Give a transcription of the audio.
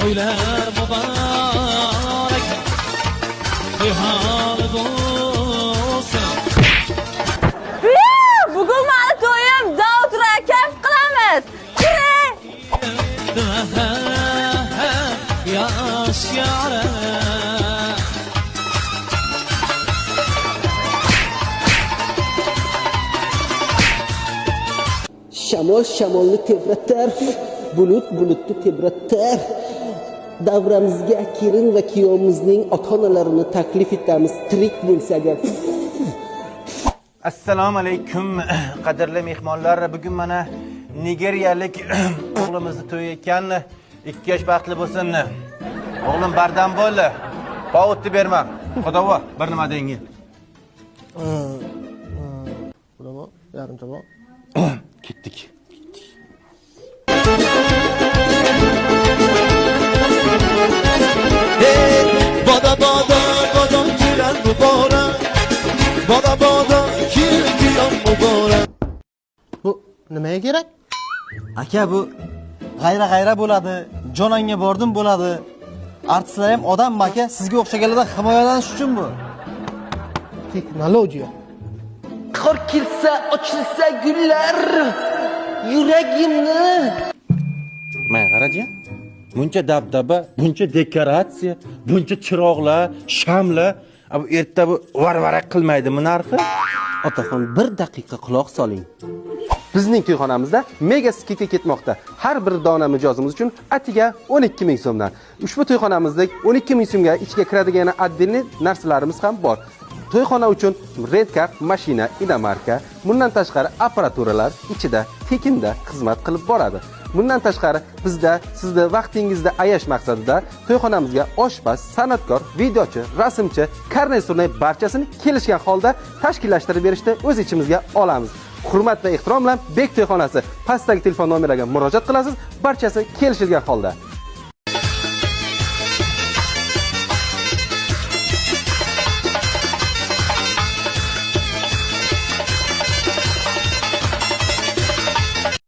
To'ylar muborak, to'yxona bo'lsin. Bugun mani to'yim, завтра kayf qilamiz. Kiring. Yosh yorim. Shamol shamolni tebratar, bulut bulutni tebratar. Davramizga kelin va kuyovimizning ota-onalarini taklif etamiz, tirik bo'lsa agar. Assalomu alaykum, qadrli mehmonlar. Bugun mana nigeriyalik o'g'limizni to'yi ekan. 2 yosh baxtli bo'lsin. O'g'lim, bardam bo'l. Povutni berma. Xudovo, bir nima dengin. Xudovo, yarim toboq. Ketdik. Boda boda boda kelar muborak. Boda boda kelgiyam muborak. Bu nimaga kerak? Aka, bu g'ayra g'ayra bo'ladi. Jononga bordim bo'ladi. Artistlar ham odam aka, sizga o'xshaganlardan himoyalanish uchun bu. Texnologiya. Qor kelsa ochilsa gullar yuragimni. Mana qaraji. Buncha dabdaba, buncha dekoratsiya, buncha chiroqlar, shamlar, bu erta bu varvara qilmaydimi narxi? Otaxon, bir daqiqa quloq soling. Bizning to'yxonamizda mega skidka ketmoqda. Har bir dona mijozimiz uchun atiga 12 ming so'mdan. Ushbu to'yxonamizda 12 ming so'mga ichiga kiradigan yana отдельный narsalarimiz ham bor. To'yxona uchun redkar, mashina, inomarka, bundan tashqari apparaturalar ichida tekinda xizmat qilib boradi. Bundan tashqari bizda sizni vaqtingizni ayash maqsadida to'yxonamizga oshpaz, san'atkor, videochi, rasmchi, karnay-surnay barchasini kelishgan holda tashkillashtirib berishni o'z ichimizga olamiz. Hurmat va ehtirom bilan Bek to'yxonasi. Pastdagi telefon nomerlariga murojaat qilasiz, barchasi kelishilgan holda.